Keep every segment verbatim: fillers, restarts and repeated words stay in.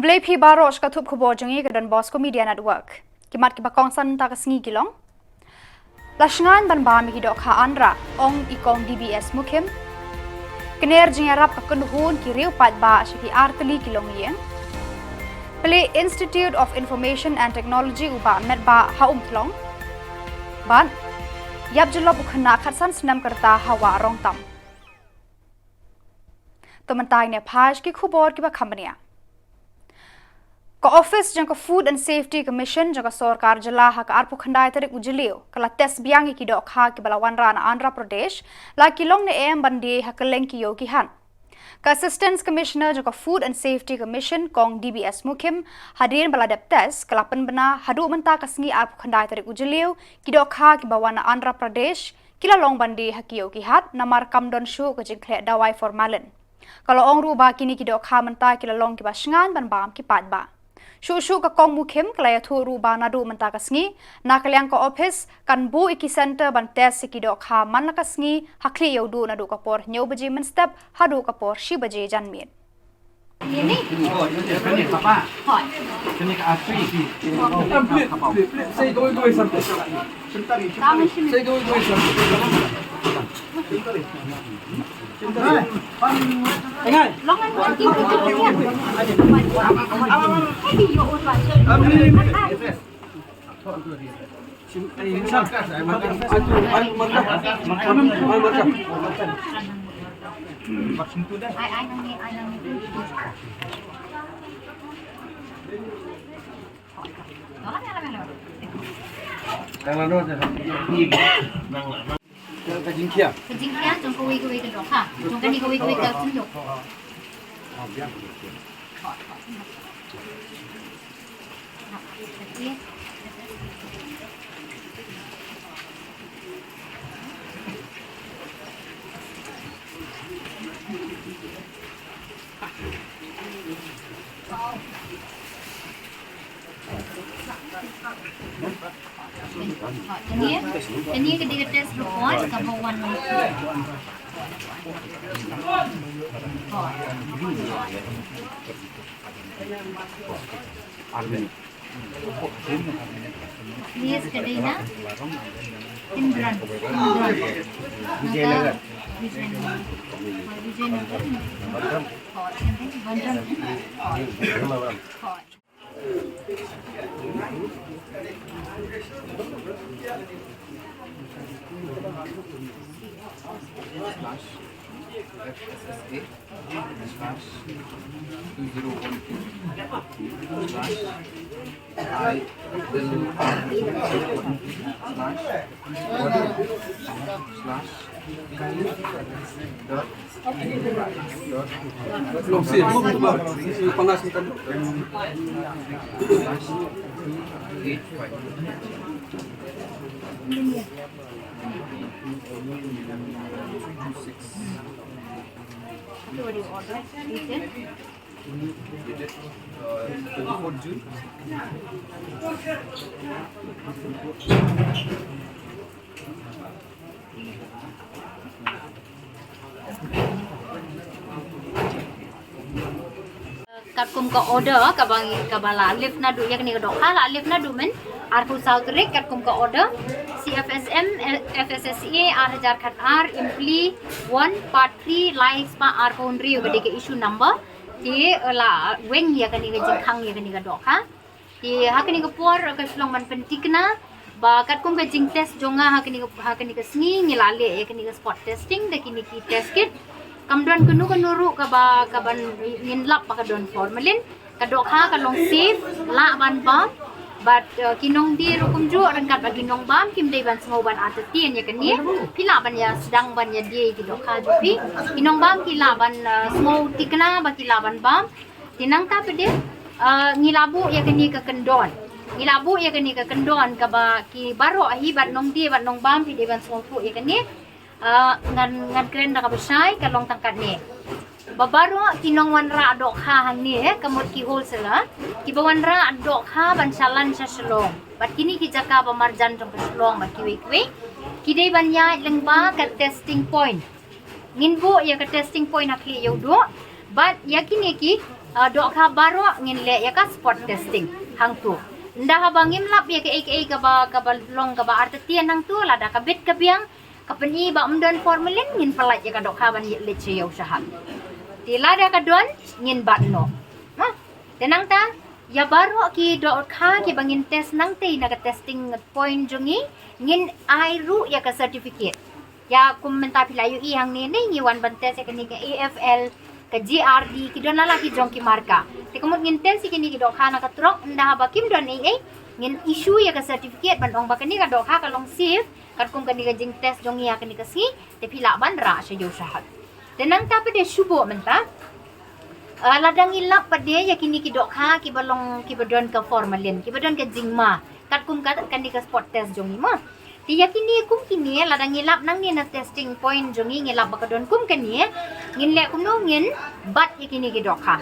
Khublei phi baroh sha ka thup khubor jong ngi ka Don Bosco Media Network. Ki mat kiba kongsan mynta ka sngi ki long: La shngain ban bam ïa ki dohkha UNRA, ong i Kong D B S Mukhim. Kner jingïarap ka kynhun ki riew paidbah sha ki artylli ki longïing. Plie Institute of Information and Technology u Bah Metbah ha Umthlong. Bad ïap jyllop u khynnah khatsan snem ka rta ha Wah Rongtam. To mynta ngin ïa phai sha ki khubor kiba kham bniah. Ka office jong ka Food and Safety Commission jong ka sorkar jylla ha ka arphew khyndai tarik u Jylliew ka la test biang ïa ki dohkha kiba la wanrah na Andhra Pradesh, la ki long ne em ban die ha kylleng ki ïew ki hat. Ka Assistant Commissioner jong ka Food and Safety Commission, Kong D B S Mukhim, hadien ba la dep test, ka la pynbna haduh mynta ka sngi arphew khyndai tarik u Jylliew, ki dohkha kiba wan na Andhra Pradesh ki la long ban die ha ki ïew ki hat namar kam don shuh ka jingkhleh dawai formalin. Ka la ong ruh ba kine ki dohkha mynta ki la long kiba shngain ban bam ki paidbah. Shuh shuh ka Kong Mukhim ka la ïathuh ruh ba naduh mynta ka sngi, na ka liang ka office kan buh ïa ki center ban test ïa ki dohkha man la ka sngi ha khlieh ïewduh naduh ka por hynñiew baje mynstep haduh ka por shi baje janmiet. Ka jingkhia. Ka jingkhia jong kawei kawei ka dohkha. Jong kane kawei kawei ka synduk. Kane, kane ka dei ka test report kaba wan. Yes, ka dei na Indran. Indran. Vijayanagara. Vijayanagara. Vijayanagara. Bandra. Slash F S S A slash two zero one two slash I L R slash slash dot Long sih, long sih, panas ni kan. Katkum ka order kaba, kaba la lift naduh ïa kane ka dohkha, la lift naduh myn arphew saw tarik, katkum ka order C F S M, F S S A ar hajar khat ar, Impli one, part three, lai spah arphew hynriew ka dei ka issue number. Te, eh, la weng ïa kane ka jingkhang ïa kane ka dohkha. Te ha kane ka por ka shu long ban pynthikna ba katkum ka jingtest jong nga ha kane ka, ha kane ka sngi ngi la leh ïa kane ka spot testing da kine ki test kit. Kam don kano kano ruh kaba, kaban ngin lap ba ka don formalin. Ka dohkha ka long safe, lah ban bam. Bad, eh, ki nongdie ruh kumjuh, ryngkat bad ki nongbam kim dei ban sngew ban artatien ïa kane. Phi lah ban ïa sdang ban ïa die ïa ki dohkha jong phi. Ki nongbam ki lah ban, eh, sngew thikna ba ki lah ban bam. Te nangta pat de, ah, ngi la buh ïa kane ka kyndon. Ngi la buh ïa kane ka kyndon kaba ki baroh hi bad nongdie bad nongbam phi dei ban sngewthuh ïa kane. Ah, ngan, ngan kren da kaba shai ka long tang katne. Ba baroh ki nongwanrah dohkha hangne, eh, ka mut ki wholesaler, kiba wanrah dohkha ban shalan sha Shillong. Bad kine ki jaka ba marjan jong ka Shillong bad kiwei kiwei, ki dei ban ïaid lyngba ka testing point. Ngin buh ïa ka testing point ha khlieh ïewduh. Bad ïa kine ki, Ah, dohkha baroh ngin leh ïa ka spot testing hangto. Ynda haba ngim lap ïa kaei kaei kaba, kaba long kaba artatien hangto, lada ka bit ka biang, ka pyni ba ym don formalin, ngin pyllait ïa ka dohkha ban leit sha ïew shahad. Te lada ka don, ngin bat noh. Te nangta, ïa baroh ki dohkha kiba ngin test nangta na ka testing point jong ngi, ngin ai ruh ïa ka certificate. Ïa kum mynta phi la ïohi hangne ne, ngi wan ban test ïa kane ka A F L, ka G R D, ki don la la ki jong ki marka. Te ka mut ngin test ïa kine ki dohkha na ka trok, ynda haba kim don ei ei, ngin issue ïa ka certificate ban ong ba kane ka dohkha ka long safe, katkum kane ka jingtest jong ngi ïa kane ka sngi, te phi lah ban rah sha ïew shahad. Te nangta pat de shu bok mynta, ah, lada ngi lap pat de ïa kine ki dohkha kiba long, kiba don ka formalin, kiba don ka jingma, katkum ka, kane ka spot test jong ngi mo. Te ïa kine kum kine, lada ngi lap nangne na testing point jong ngi, ngi lap ba ka don kum kane, ngin leh kumno, ngin bat ïa kine ki dohkha.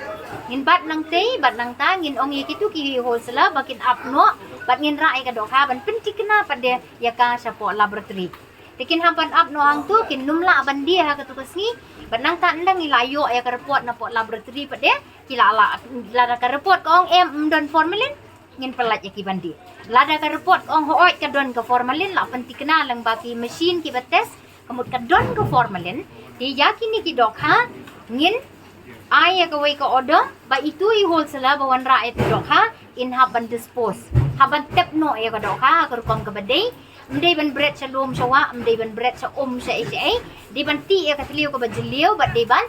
Ngin bat nangtei, bat nangta, ngin ong ïa kitu ki wholesaler ba kin ap noh, bad ngin rah ïa ka dohkha ban pynthikna pat de ïa ka shapoh laboratory. Te kin hap ban ap noh hangto, kin nym lah ban die ha katu ka sngi, bad nangta ynda ngi la ïoh ïa ka report napoh laboratory pat de, ki la, la, lada ka report ka ong em, ym don formalin, ngin pyllait ïa ki ban die. Lada ka report ka ong hooid ka don ka formalin, la pynthikna lyngba ki machine kiba test, ka mut ka don ka formalin, te ïa kine ki dohkha, ngin ai ïa kawei ka order, ba itu i wholesaler ba wanrah ïa tu dohkha, in hap ban dispose. Hap ban tep noh ïa ka dohkha, ha ka rukom kaba dei, ym dei ban bret sha lum sha wah, ym dei ban bret sha um sha ei sha ei, dei ban tih ïa ka thliew kaba jylliew, bad dei ban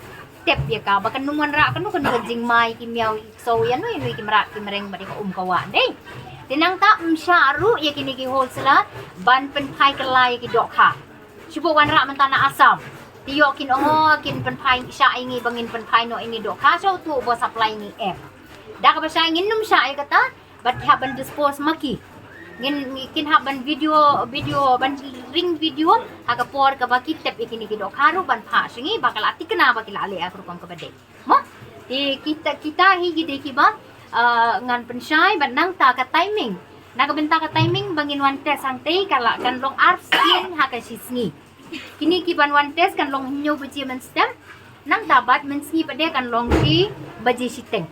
tep ïa ka, ba kan nym wanrah kano kano ka jingma ïa ki miaw, ïa ki ksew, ïano ïano ki mrad ki mreng bad ïa ka um ka wah, dei. Te nangta ym shah ruh ïa kine ki wholesaler ban pynphai kylla ïa ki dohkha. Shu bok wanrah mynta na Assam. Te ïoh kin ong, oh, kin pynphai shah ïa ngi ba ngin pynphai noh ïa ine i dohkha sha uto uba supply ïa ngi em. Da kaba shai ngin nym shah ïa kata, bad ki hap ban dispose ma ki. Ngin, kin hap ban video, video, ban ring video ha ka por kaba ki tep ïa kine ki dohkha ruh ban phah sha ngi ba ka la thikna ba ki la leh ha ka rukom kaba dei. Mo? Te kita, kita hi ki dei kiba, ah, ngan pynshai, bad nangta ka timing. Na ka bynta ka timing ba ngin wan test hangtei, ka la kan long ar sien ha ka shi sngi. Kine ki ban wan test kan long hynñiew baje mynstep. Nangta bad mynsngi pat de kan long shi baje shiteng.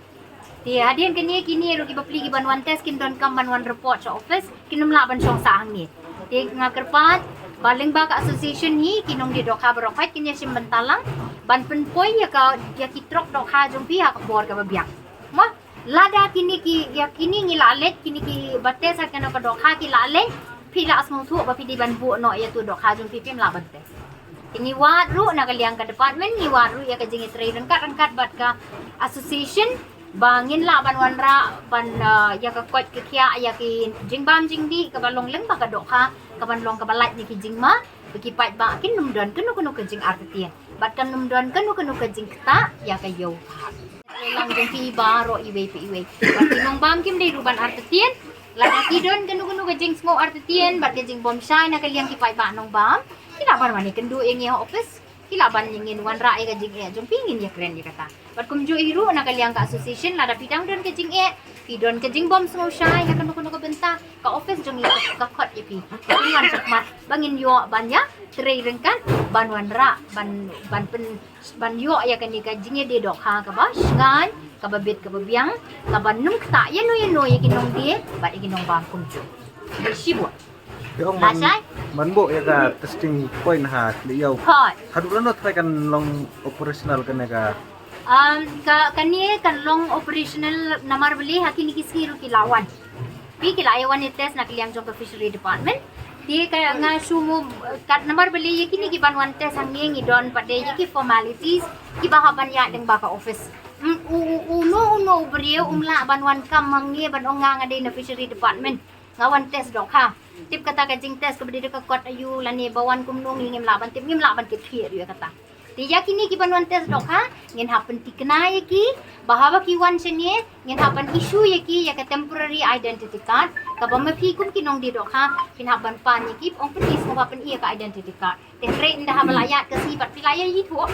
Te hadien kane kine ruh ki bapli ki ban wan test kin donkam ban wan report sha office, kin nym lah ban shong sah hangne. Te nga kyrpad ba lyngba ka association hi, ki nongdie dohkha baroh pat kin ïa shim bynta lang ban pynpoi ïa ka, ïa ki trok dohkha jong phi ha ka por kaba biang. Mo? Lada kine ki, ïa kine ngi la leit, kine kiba test ha kano ka dohkha ki la leit, phi la sngewthuh ba phi dei ban buh noh ïa tu dohkha jong phi, phim lah ban test. Te ngi wad ruh na ka liang ka department, ngi wad ruh ïa ka jingïatrei ryngkat ryngkat bad ka association ba ngin lah ban wanrah ban, ah, ïa ka koit ka khiah ïa ki jingbam jingdih kaba long lyngba ka dohkha, kaban long kaba lait na ki jingma, ba ki paidbah kin nym don kano kano ka jingartatien, bad kan nym don kano kano ka jingktah ïa ka ïew. Lang jong phi baroh iwei pa iwei. Bad ki nongbam kim dei ruh ban artatien. Lada ki don kano kano ka jingsngew artatien bad ka jingbymshai na ka liang ki paidbah nongbam, ki lah ban wan ïakynduh ïa ngi ha office. Ki lah ban ïa ngin wanrah ïa ka jingeh jong phi, ngin ïakren ïa kata. Bad kumjuh hi ruh na ka liang ka association, lada phi dang don ka jingeh, phi don ka jingbymsngewshai ha kano kano ka bynta, ka office jong ngi ka khot ïa phi. Phin wan shakhmat ba ngin ïoh ban ïatrei ryngkat ban wanrah, ban, ban pyn, ban ïoh ïa kane ka jingïadie dohkha kaba shngaiñ, kaba bit kaba biang, kaban nym ktah ïano ïano ïa ki nongdie bad ïa ki nongbam kumjuh. Shibun. Te ong ban, ban buh ïa ka testing point ha Khlieh Ïew. Hooid. Haduh lano trai kan long operational kane ka? Um, ka, kane kan long operational namar balei ha kine ki sngi ruh ki la wan. Phi, ki la ïa wan ïa test na ka liang jong ka fishery department. Te ka nga shu mut, kat namar balei ïa kine ki ban wan test hangne ngi don pat de ïa ki formalities kiba hap ban ïaid lyngba ka office. Mm, u, u, uno uno u briew um lah ban wan kam hangne ban ong nga nga dei na fishery department, nga wan test dohkha. Tip kata ka jingtest kaba dei da ka kot aïu lane ba wan kumno, ngi ngim lah ban tip, ngim lah ban kit khlieh ruh ïa kata. Te ïa kine ki ban wan test dohkha, ngin hap pynthikna ïa ki ba haba ki wan shane, ngin hap ban issue ïa ki ïa ka temporary identity card, kaba ma phi kum ki nongdie dohkha phin hap ban pan ïa ki, ong pyni, sngewbha pyni ïa ka identity card. Te hynrei ynda haba la ïaid ka sngi pat phi la ïa ithuh.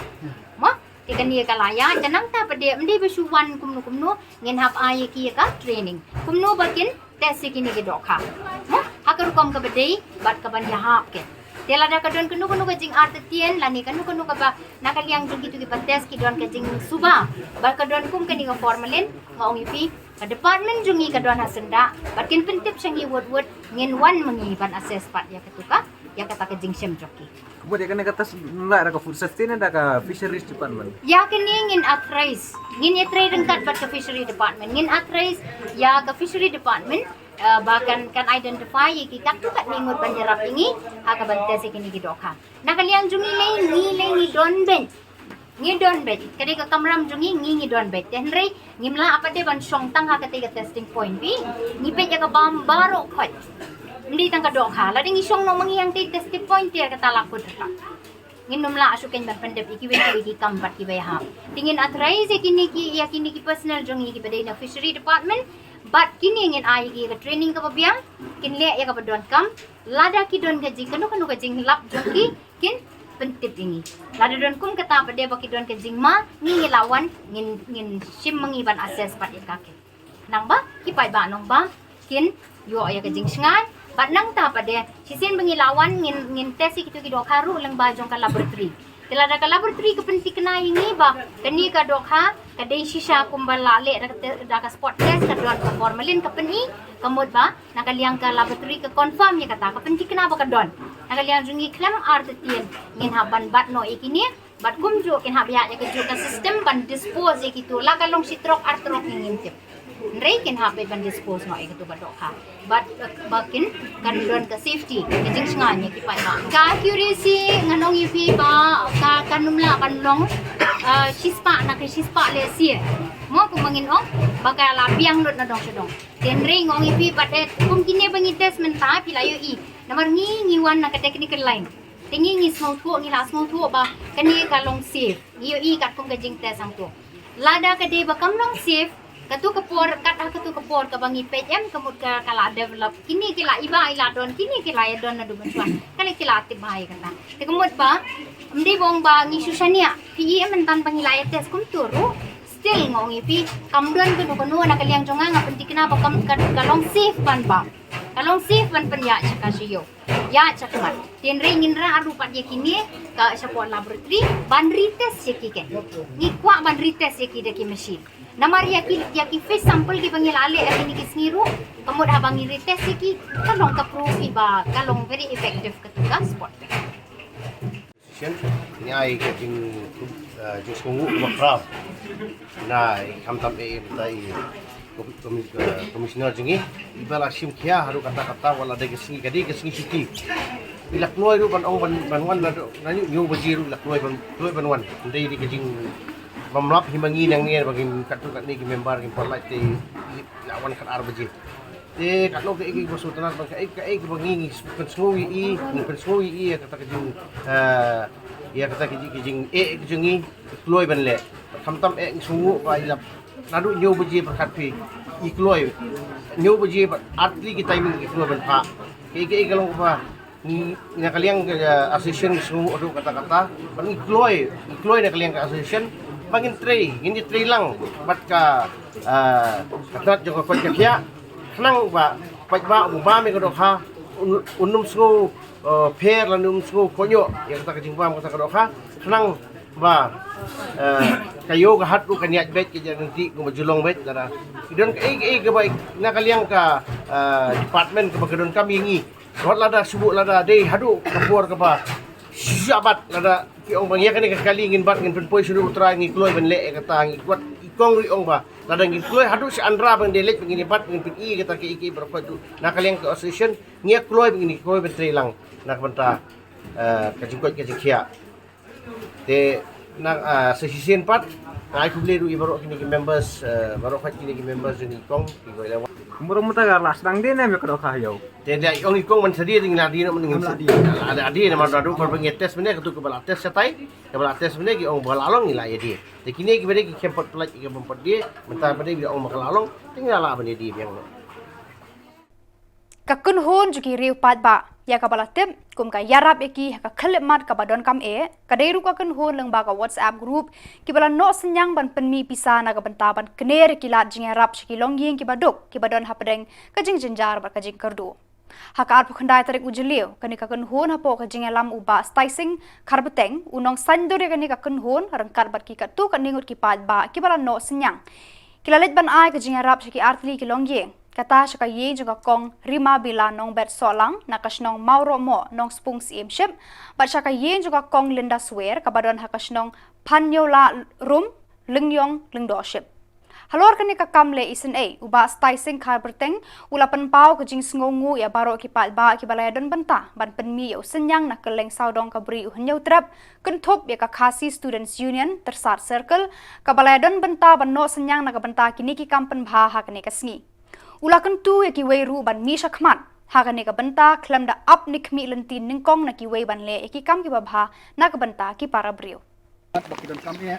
Mo? Te kane ka la ïaid, te nangta pat de ym dei ba shu wan kumno kumno, ngin hap ai ïa ki ïa ka training kumno ba kin test ïa kine ki dohkha. Mo? Ha ka rukom kaba dei bad kaban ïahap ki. Te lada ka don kano kano ka jingartatien lane kano kano kaba na ka liang jong kitu kiba test ki don ka jingsuba ba ka don kum kane ka formalin, nga ong ïa phi, ka department jong ngi ka don ha syndah bad kin pyntip sha ngi wut wut, ngin wan ma ngi ban assess pat ïa katu ka, ïa kata ka jingshim jong ki. Kumba ïa kane ka test, la da ka food safety ne da ka fisheries department? Ïa kane ngin authorize, ngin ïatrei ryngkat bad ka fishery department, ngin authorize ïa ka fishery department, eh, ba kan, kan identify ïa ki katto katne ngut ban ïarap ïa ngi ha ka ban test ïa kine ki dohkha. Na ka liang jong ngi lei, ngi lei ngi don beit. Ngi don beit. Ka dei ka kamram jong ngi, ngi ngi don beit. Te hynrei ngim lah pat de ban shong tang ha kata ka testing point phi. Ngi peit ïa ka bam baroh khoit. Ym dei tang ka dohkha. Lada ngi shong noh ma ngi hangtei testing point te kata la kut rta. Ngin ym lah shuh kein ban pyndep ïa kiwei kiwei ki kam pat kiba ïahap. Te ngin authorize ïa kine ki, ïa kine ki personnel jong ngi kiba dei na fishery department. Bad kine ngin ai ïa ki ka training kaba biang, kin leh ïa kaba donkam. Lada ki don ka jing, kano kano ka jinglap jong ki, kin pyntip ïa ngi. Lada don kum kata pat de ba ki don ka jingma, ngi ngi la wan, ngin, ngin shim ma ngi ban assess pat ïa ka ki. Nangba ki paidbah nongbam kin ïoh ïa ka jingshngaiñ. Bad nangta pat de shisien ba ngi la wan ngin, ngin test ïa kitu ki dohkha ruh lyngba jong ka laboratory. Te lada ka laboratory ka pynthikna ïa ngi ba kane ka dohkha ka dei shisha kumba la leh da ka te-, da ka spot test, ka don ka formalin ka pyni, ka mut ba na ka liang ka laboratory ka confirm ïa kata, ka pynthikna ba ka don. Na ka liang jong ngi khlem artatien ngin hap ban bat noh ïa kine. Bad kumjuh kin hap ïa, ïa kajuh ka system ban dispose ïa kitu, la ka long shi trok ar trok ngi ngim tip. Hynrei kin hap ban dispose noh ïa kitu ka dohkha. Bad, eh, ba kin kan don ka safety, ka jingshngaiñ ïa ki paidbah. Ka accuracy ngan ong ïa phi ba ka, kan ym lah ban long, eh, shispah na ka shispah lehse. Mo kumba ngin ong ba ka la biang lut na dong sha dong. Te hynrei nga ong ïa phi pat de kum kine ba ngi test mynta phi la ïohi. Namar ngi ngi wan na ka technical line. Te ngi ngi sngewthuh, ngi la sngewthuh ba kane ka long safe. Ngi ïohi katkum ka jingtest hangto. Lada ka dei ba kam long safe, katu ka por, kat ha katu ka por kaba ngi peit em, ka mut ka, ka la develop. Kine ki la iba i la don, kine ki la ïa don naduh mynshuwa. Ka la ki la tip bha ïa kata. Te ka mut ba ym dei ba ong ba ngi shu shaniah. Phi i em mynta ba ngi la ïa test kumto ruh. Still nga ong ïa phi, kam don kano kano na ka liang jong nga, nga pynthikna ba kam ka, ka long safe ban bam. Ka long safe ban pynïaid sha ka sha ïew. Ïaid sha khmat. Te hynrei ngin rah ruh pat ïa kine ka shapoh laboratory ban retest ïa ki kein. Ngi kwah ban retest ïa ki da ki machine. Namar ïa ki, ïa ki fish sample kiba ngi la leh ha kine ki sngi ruh, ka mut haba ngi retest ïa ki, ka long ka proof iba ka long very effective katu ka spot test. Shisien ngi ai ka jing, eh, jingsngewnguh ba khraw na i khamtam eh mynta i komi-, komi-, eh, commissioner jong ngi, iba la shim khia haduh katta katta, wat la dei ka sngi, ka dei ka sngi shuti. I la kloi ruh ban ong ban, ban wan naduh hynñiew baje ruh i la kloi ban, kloi ban wan. Hynrei dei ka jingbymlap hi ma ngi nangne ba ngim, katto katne ki member ngim pat lait te i la wan khatar baje. Te katno kaei kaei ba sngewtynnat bad kaei kaei kaba ngi ngi pynsngew ïa i, ngi pynsngew ïa i ïa kata ka jing, eh, ïa kata ka jing, ka jingeh ka jong ngi, kloi ban leh. Khamtam eh ngi sngewnguh ba i la naduh hynñiew baje pyrkhat phi i kloi. Hynñiew baje bad artylli ki timing i kloi ban phah. Kaei kaei ka long kaba ngi, na ka liang ka, eh, association ngi sngewnguh haduh katta katta. Bad ngi kloi, ngi kloi na ka liang ka association ba ngin trei, ngin ïa trei lang bad ka, eh, ka tnat jong ka koit ka khiah. Khnang ba paidbah u bam ïa ka dohkha un, un ym sngew, eh, pher lane un ym sngew kohnguh ïa kata ka jingbam kata ka dohkha. Khnang ba, eh, ka ïew ka hat ruh kan ïaid beit, ka ïaid ryntih kumba ju long beit lada ki don kaei kaei kaba na ka liang ka, eh, department kaba ka donkam ïa ngi. Wat lada shu buh lada dei haduh ka por kaba shu bat lada ki ong ba ngi ïa kane ka kali ngin bat, ngin pynpoi sha u trai, ngi kloi ban leh ïa kata, ngi wat i kong ruh i ong ba lada ngi kloi haduh sha Andra ba ngin dei leit ba ngin ïa bat, ngin pyni ïa kata kaei kaei baroh khoit ruh. Na ka liang ka association ngi ïa kloi ba ngin ïa kloi ban trei lang na ka bynta, eh, ka jingkoit ka jingkhiah. Te na, ah, sa shisien pat nga ai khublei ruh ïa baroh kine ki members, eh, baroh khoit kine ki members jong i kong kiba la wan. Kumba ruh mynta ka la sdang dien em ïa ka dohkha ïew? Te da ong i kong man sa dien, ngi la dien, ngi la dien. La dien namar da dei por ba ngi test mynne, katu kaba la test shatai, kaba la test mynne ki ong ba la long, ngi la ïa dien. Te kine kiba dei ki khlem pat pynlait, ki khlem pat dien, mynta ba dei ba ong ba ka la long, te ngi la lah ban ïa dien biang noh. Ka kynhun jong ki riew paidbah ïa kaba la tip kum ka ïarap ïa ki ha ka khyllipmat kaba donkam eh, ka dei ruh ka kynhun lyngba ka WhatsApp group kiba la noh synñiang ban pynmih pisa na ka bynta ban kner ïa ki lad jingïarap sha ki longïing kiba duk kiba don hapdeng ka jingjynjar bad ka jingkyrduh. Ha ka arphew khyndai tarik u Jylliew, kane ka kynhun hapoh ka jingïalam u Bah Staising Kharbeteng, u nongsaiñdur ïa kane ka kynhun, ryngkat bad ki katto katne ngut ki paidbah kiba la noh synñiang. Ki la leit ban ai ka jingïarap sha ki artylli ki longïing, kata sha ka ïing jong ka Kong Rima Bila Nongbet Sohlang, na ka shnong Mawrohmoh, Nongspung Syiemship, bad sha ka ïing jong ka Kong Linda Swer, kaba don ha ka shnong Phanniewlahrum, Lyngiong, Lyngdohship. Halor kane ka kam leh isynei, u Bah Staising Kharbeteng u la pynpaw ka jingsngewnguh ïa baroh ki paidbah kiba la ïadon bynta ban pynmih ïa u synñiang na kylleng sawdong ka Bri u Hynñiewtrep, kynthup ïa ka Khasi Students Union, Tyrsad Circle, kaba la ïadon bynta ban noh synñiang na ka bynta kine ki kam pynbha ha kane ka sngi. U la kyntu ïa kiwei ruh ban mih shakhmat ha kane ka bynta, khlem da ap ne khmih lynti nyngkong na kiwei ban leh ïa ki kam kiba bha na ka bynta ki para briew. Bad ba ki donkam eh,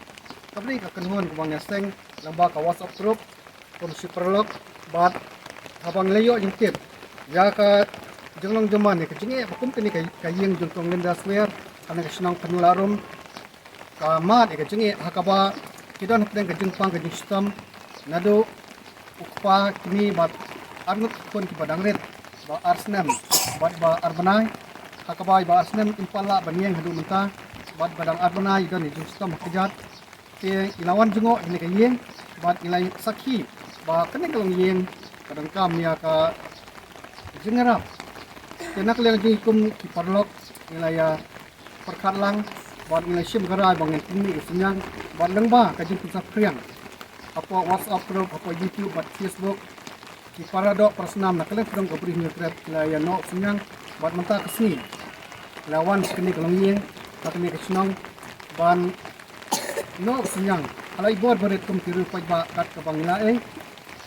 ka bri ka kynhun kaba ngi ïaseng lyngba ka WhatsApp group kum shi paralok, bad haba ngi la ïoh jingtip ïa ka jinglong jingman ïa ka jingeh ba kum kane ka, ka ïing jong Kong Linda Swer, kane ka shnong Phanniewlahrum, ka mad ïa ka jingeh ha kaba ki don hapdeng ka jingpang ka jingshitom, naduh u kpa kmie bad arngut ki khun kiba dang rit, ba ar snem bad ba ar bnai, ha kaba ba ar snem im pat lah ban ïeng haduh mynta, bad ba dang ar bnai i don i jingshitom ha kjat. Te i la wan jngoh ïa kane ka ïing, bad i la sakhi ba kane ka longïing ka donkam ïa ka jingïarap. Te na ka liang jong ngi kum ki paralok, ngi la ïa pyrkhat lang, bad ngi la shim ka rai ba ngin pynmih ka synñiang, bad lyngba ka jingpynsaphriang hapoh WhatsApp group, hapoh YouTube bad Facebook, ki para doh para snam na kylleng shnong ka Bri u Hynñiewtrep ki la ïa noh synñiang, bad mynta ka sngi la wan sha kane ka longïing ha kane ka shnong ban noh synñiang ha la i bor barit kum ki riew paidbah kat kaba ngi la ei.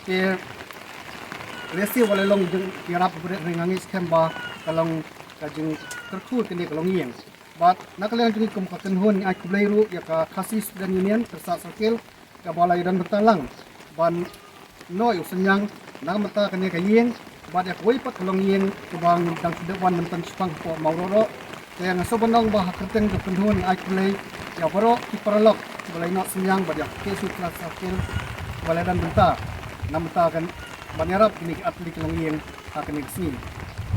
Te lehse wat la long jingïarap barit, hynrei nga ngeit skhem ba ka long ka jingkyrkhu kane ka longïing. Bad na ka liang jong ngi kum ka kynhun ngi ai khublei ruh ïa ka Khasi Student Union Tyrsad Circle, kaba la ïadon bynta lang ban noh ïa u synñiang na ka bynta kane ka ïing, bad ïa kawei pat ka longïing kaba ngi dang shu dep wan mynta shaphang hapoh Mawrohroh. Te nga sngewbha ban ong ba ha kyrteng jong ka kynhun ngi ai khublei ïa baroh ki paralok kiba la ïa noh synñiang, bad ïa ka Khasi Tyrsad Circle ba la ïadon bynta na ka bynta kan ban ïarap kine ki artylli ki longïing ha kane ka sngi.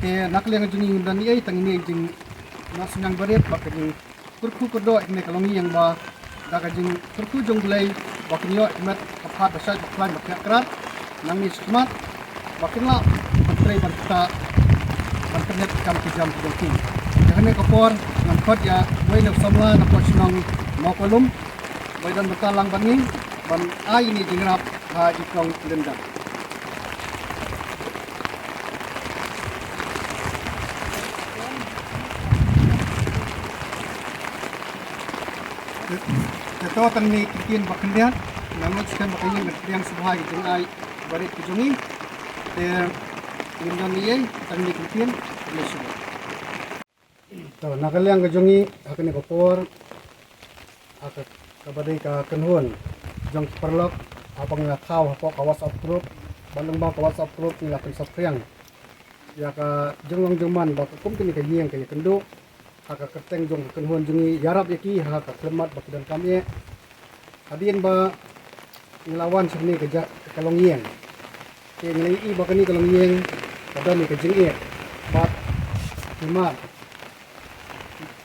Te na ka liang jong ngi ngim don ei tang ine i jingnoh synñiang barit bad ka jingkyrkhu kyrdoh ïa kane ka longïing ba da ka jingkyrkhu jong U Blei ba kin ïoh i met ka phad ba shait ba khlaiñ ba khiah krad nangne shakhmat, ba kin lah ban trei ban ktah ban kynjat ki kam ki jam ki jong ki. Ïa kane ka por ngan khot ïa uwei na u samla na ka shnong Mawkawlum ba ïadon bynta lang bad ngi ban ai ïa kane ka jingïarap ha i Kong Linda. Te to tang ine i kyntien ba khyndiat, nga ngeit skhem ba ka ïing kan pdiang sngewbha ïa ki jingai barit ki jong ngi. Te ngim don ei tang ine i kyntien, khublei shibun. To, na ka liang ka jong ngi ha kane ka por, ha ka, kaba dei ka kynhun jong ki paralok, haba ngi la thaw hapoh ka WhatsApp group, bad lyngba ka WhatsApp group ngi la pynsaphriang ïa ka jinglong jingman ba ka kum kane ka ïing ka ïakynduh ha ka kyrteng jong ka kynhun jong ngi, ïarap ïa ki ha ka khyllipmat ba ki donkam eh. Hadien ba ngi la wan sha kane ka ja-, ka longïing, te ngi la ïohi ba kane ka longïing ka don ïa ka jingeh bad ki mad.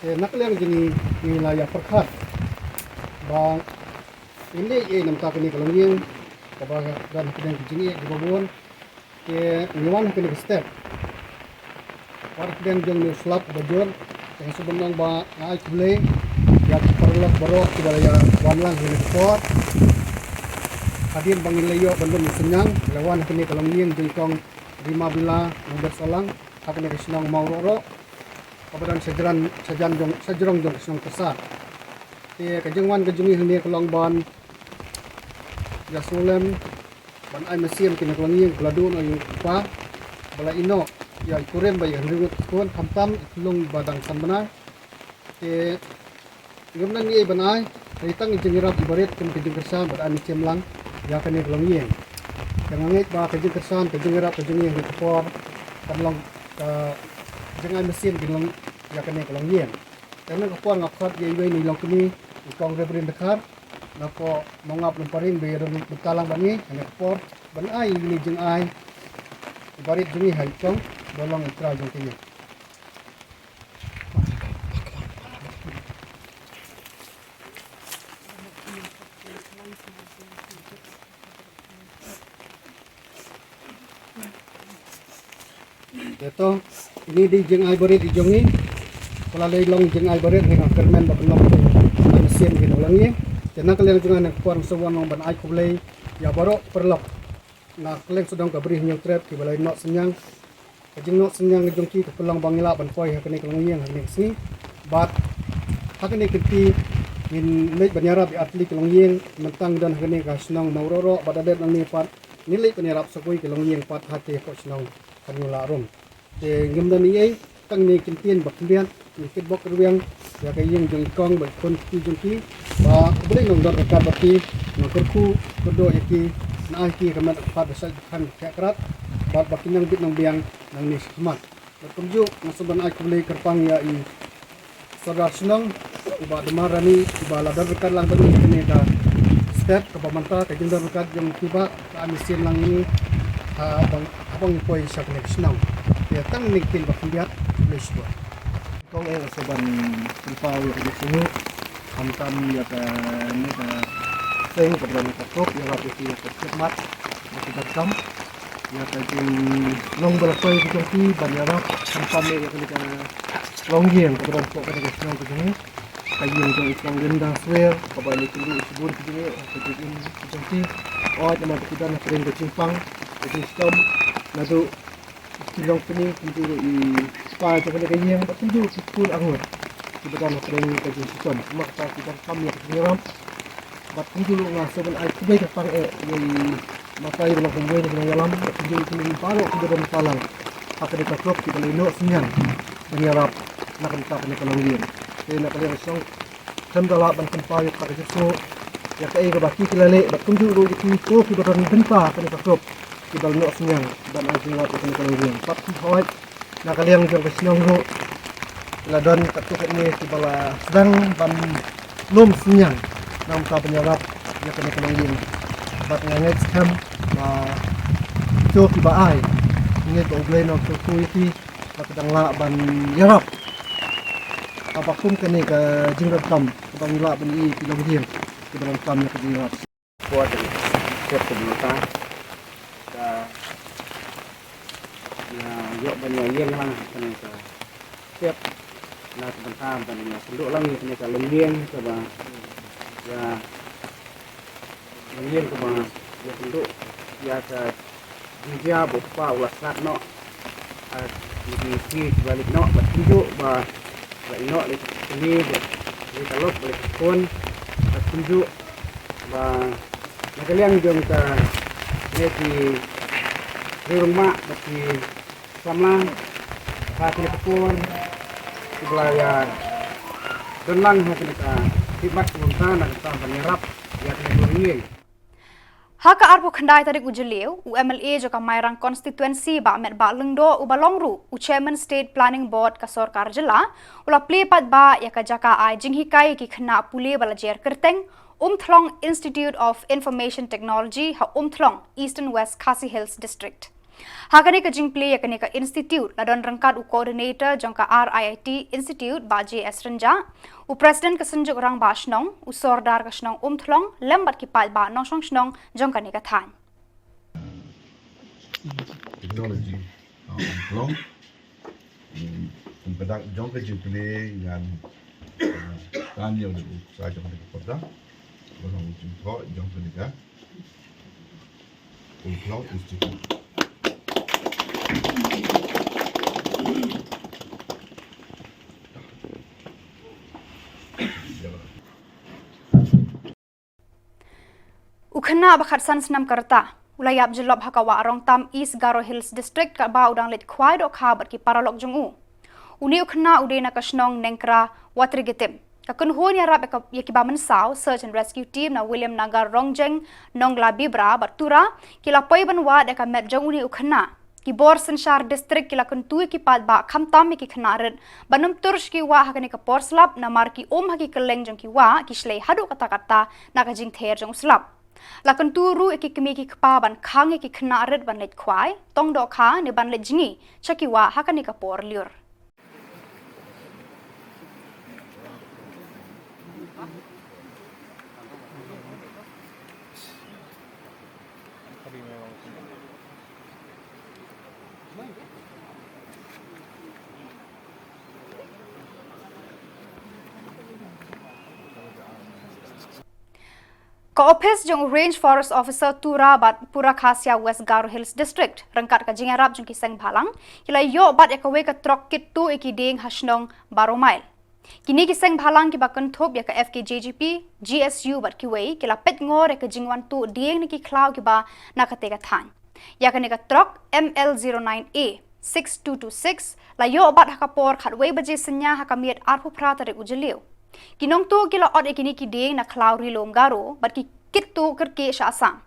Te na ka liang jong ngi, ngi la ïa pyrkhat ba ngin leh ei na ka bynta kane ka longïing kaba don hapdeng ka jingeh kaba bun. Te ngi wan ha kane ka step wat hapdeng jong une u slap uba jur. Te nga sngewbha ban ong ba nga ai khublei ïa ki paralok baroh kiba la ïa wan lang ha kane ka por. Hadien ba ngin la ïoh ban lum ïa u synñiang, la wan ha kane ka longïing jong i Kong Rima Bila Nongbet Sohlang ha kane ka shnong Mawrohroh, kaba don shajrong, shajan jong, shajrong jong ka shnong Tyrsad. Te ka jingwan ka jong ngi hangne ka long ban ïa sngewlem ban ai mynsiem ïa kane ka longïing ba la duh noh ïa u kpa, ba la ïehnoh ïa i kurim bad ïa ka hynriew ngut ki khun, khamtam i khyllung ba dang san bnai. Te ngim don ei ban ai, hynrei tang i jingïarap iba rit kum ka jingkyrshan bad ai mynsiem lang ïa kane ka longïing. Te nga ngeit ba ka jingkyrshan, ka jingïarap ka jong ngi ha kane ka por kan long ka jingai mynsiem kin long ïa kane ka longïing. Te ha kane ka por nga khot ïa iwei na i longkmie, i Kong Reverend Dkhar, na ka Mawngap Lymparing, ba ïadon bynta lang bad ngi ha kane ka por ban ai ïa kine ki jingai iba rit jong ngi ha i Kong, Ba long trai jong kine. Te to, ini dei jingai barit i jong ngi. Ko la lei long jingai barit, ngi nga kyrmen ba pynlong tu. Ai mynsiem ngi nong lang ngi. Te na ka liang jong nga, nga kwah sa wan long ban ai khublei ïa baroh paralok na kylleng sawdong ka Bri Hynñiewtrep kiba la ïoh synñiang. Ka jingïoh synñiang ka jong ki ka pynlong ba ngi lah ban poi ha kane ka longïing ha kane ka sngi. Bad ha kane ka kynti ngin leit ban ïarap ïa artylli ka longïing, mynta ngi don ha kane ka shnong Mawrohroh, bad da dep nangne pat ngin leit ban ïarap sa kawei ka longïing pat ha kane ka shnong Hynñiewlahrum. Te ngim don ei ei, tang ne kin tieng ba khyndiat, ngi kitbok rwiang ïa ka ïing jong i kong bad i khun kti jong ki, ba U Blei un don ryngkat bad ki, un kyrkhu kyrdoh ïa ki, un ai ki ka met ka phad ba shait ba khang ba kheh krat, bad ba kin nang bit nang biang nangne shakhmat. Bad kumjuh nga sngewbha ban ai khublei kyrpang ïa i Sordar Shnong, u Bah Dmar Rani, uba la don ryngkat lang bad ngi ha kane ka step kaba mynta, ka jingdon ryngkat jong ki bah ka ai mynsiem lang ïa ngi, ha, haba ngi poi sha kane ka shnong. Ïa tang ne kin ba khyndiat, khublei shibun. Kong, eh, nga sngewbha ban pynpaw ïa ka jingsngew khamtam ïa kane ka seng kaba don ka pop, ïarap ïa ki ïa ka khidmat, ïa ki donkam, ïa ka jinglong ba la poi ka jong ki ban ïarap khamtam ïa kane ka longïing kaba don hapoh kane ka shnong ka jong ngi. Ka ïing jong i Kong Linda Swer, kaba ngi kynduh shibun ka jingïeit ha ka jingim ka jong ki. Oi, namar ba ki don ha pdeng ka jingpang, ka jingshitom, naduh ki nongpyni, kumjuh ruh i kpa jong kane ka ïing, bad kumjuh ruh ki khun arngut kiba don ha pdeng ka jingshitom. Namar kata ki donkam ïa ka jingïarap. Bad kumjuh ruh nga sngewbha ban ai khublei kyrpang eh ïa i Mata iba long kumwei na ka nongïalam, bad kumjuh ruh kine baroh kiba don bynta lang ha kane ka group kiba la ïoh synñiang ban ïarap na ka bynta kane ka longïing. Te na ka liang ka shnong khlem da lah ban pynpaw ïa ka jingsngew ïa kaei kaba ki ki la leh, bad kumjuh ruh ïa kito kiba don bynta ha kane ka group kiba la ïoh synñiang ban ai jingïarap ïa kane ka longïing. Bad kumjuh na ka liang jong ka shnong ruh la don katto katne kiba la sdang ban lum synñiang na ka bynta ban ïarap ïa kane ka longïing. Bad nga ngeit skhem ba kito kiba ai, ngeit ba U Blei un kyrkhu ïa ki, ba ki dang lah ban ïarap. Kaba kum kane ka jingdonkam kaba ngi lah ban ïohi ki longïing kiba donkam ïa ka jingïarap. Por dang step ka bynta ka, ïa, ïoh ban ïa ïeng lang ha kane ka step na ka bynta ban ïa kynduh lang ïa kane ka longïing kaba, ïa, longïing kaba ïa kynduh ïa ka jingjia ba u kpa u la slad noh, ah, ïa ki sngi kiba leit noh, bad kumjuh ba la ïeh noh leit kane, bad leit ka lok, bad leit ka khun, bad kumjuh ba na ka liang jong kane ki riew rangbah bad ki samla ha kane ka por, kiba la ïa don lang ha kane ka khidmat kaba mynta na ka bynta ban ïarap ïa kane ka longïing. Ha ka arphew khyndai tarik u Jylliew, u M L A jong ka Mairang Constituency, Bah Metbah Lyngdoh, uba long ruh u Chairman State Planning Board ka sorkar jylla, u la plie paidbah ïa ka jaka ai jinghikai ïa ki khynnah pule ba la jer kyrteng Umthlong Institute of Information Technology ha Umthlong, Eastern West Khasi Hills District. Ha kane ka jingplie ïa kane ka institute la don ryngkat u coordinator jong ka R I I T Institute, Bah J S Rynjah, u president ka Synjuk Rangbah Shnong, u sordar ka shnong Umthlong, lem bad ki paidbah nongshong shnong jong kane ka thaiñ. Technology, uh, Umthlong. Hmm, kum ka dak jong ka jingplie ngan, uh, tan ïa u sa jong ka pyrda. Ba long u jingthoh jong kane ka Umthlong Institute. U khynnah ba khatsan snem ka rta u la ïap jyllop ha ka wah Rongtam, East Garo Hills District, katba u dang leit khwai dohkha bad ki paralok jong u. Une u khynnah u dei na ka shnong Nengkra, Watrigitim. Ka kynhun ïarap ïa ka, ïa kiba mynsaw, Search and Rescue Team na Williamnagar Rongjeng, Nonglabibra bad Tura, ki la poi ban wad ïa ka met jong une u khynnah. Ki bor synshar district ki la kyntu ïa ki paidbah khamtam ïa ki khynnah rit ban ym tur sha ki wah ha kane ka por slap namar ki um ha ki kylleng jong ki wah ki shlei haduh katta katta na ka jingther jong u slap. La kyntu ruh ïa ki kmie ki kpa ban khang ïa ki khynnah rit ban leit khwai, tong dohkha ne ban leit jngi sha ki wah ha kane ka por lyiur. Ka ophis jong u Range Forest Officer Tura bad Pura Khasia, West Garo Hills District, ryngkat ka jingïarap jong ki seng bhalang, ki la ïoh bat ïa kawei ka trok kit tuh ïa ki dieng ha shnong Baromail. Kine ki seng bhalang kiba kynthup ïa ka F K J G P, G S U bad kiwei, ki la peit ngor ïa ka jingwan tuh dieng na ki khlaw kiba na katei ka thaiñ. Ïa kane ka trok M L zero nine A six two two six la ïoh bat ha ka por khatwei baje synñia ha ka miet arphew phra tarik u Jylliew. Ki nongtuh ki la ot ïa kine ki dieng na khlaw Ri Lum Garo bad ki kit tuh kyrkieh sha Assam.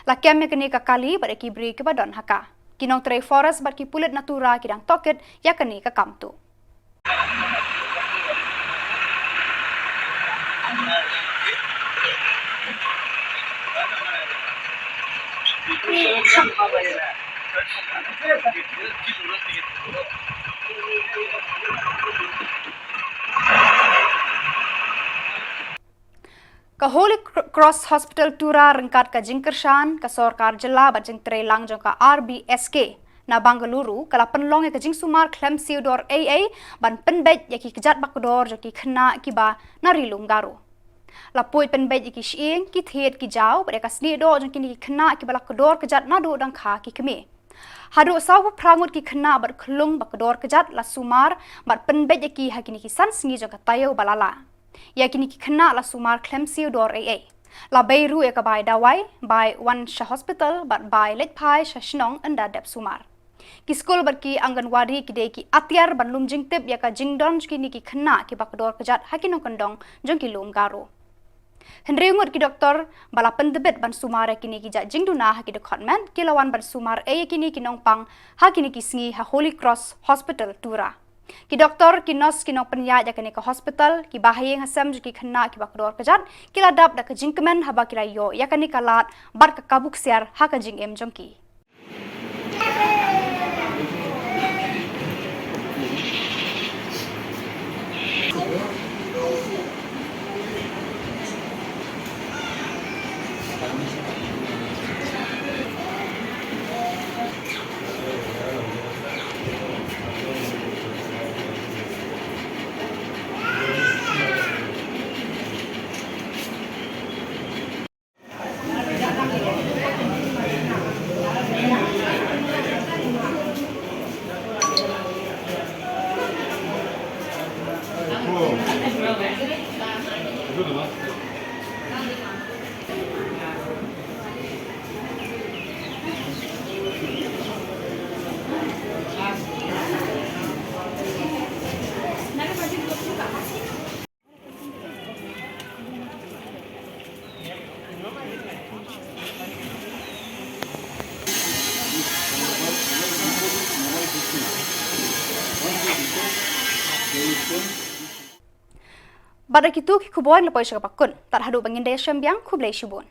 La kem ïa kane ka kali bad ïa ki briew kiba don ha ka. Ki nongtrei forest bad ki pulit na Tura ki dang tohkit ïa kane ka kam tuh. Ka Holy Cro-, Cross Hospital Tura ryngkat ka jingkyrshan ka sorkar jylla bad jingtrei lang jong ka R B S K na Bengaluru ka la pynlong ïa ka jingsumar khlem siew dor ei ei ban pynbeit ïa ki kjat bakdor jong ki khynnah kiba na Ri Lum Garo. La poi pynbeit ïa ki shyieng, ki thied, ki jaw bad ïa ka snieh doh jong kine ki khynnah kiba la kdor kjat naduh dang kha ki kmie. Haduh sawphew phra ngut ki khynnah bad khyllung ba kdor kjat la sumar bad pynbeit ïa ki ha kine ki san sngi jong ka taïew ba la lah. Ïa kine ki khynnah la sumar khlem siew dor ei ei. La bei ruh ïa ka bai dawai, bai wan sha hospital bad bai leit phai sha shnong ynda dep sumar. Ki skul bad ki Anganwadi ki dei ki atiar ban lum jingtip ïa ka jingdon jong kine ki khynnah kiba kdor kjat ha ki nongkyndong jong ki lum Garo. Hynriew ngut ki doktor ba la pyndep ban sumar ïa kine ki jait jingduna ha ki dkhot met ki la wan ban sumar ei ïa kine ki nongpang ha kine ki sngi ha Holy Cross Hospital Tura. Ki doktor, ki nurse, ki nongpynïaid ïa kane ka hospital, ki bahaïing hasem jong ki khynnah kiba kdor kjat, ki la dap da ka jingkmen haba ki la ïoh ïa kane ka lad bad ka kabu ksiar ha ka jingim jong ki. Bad da kitu ki khubor ngi la poi sha kaba kut. Tad haduh ba ngin da ïashem biang, khublei shibun.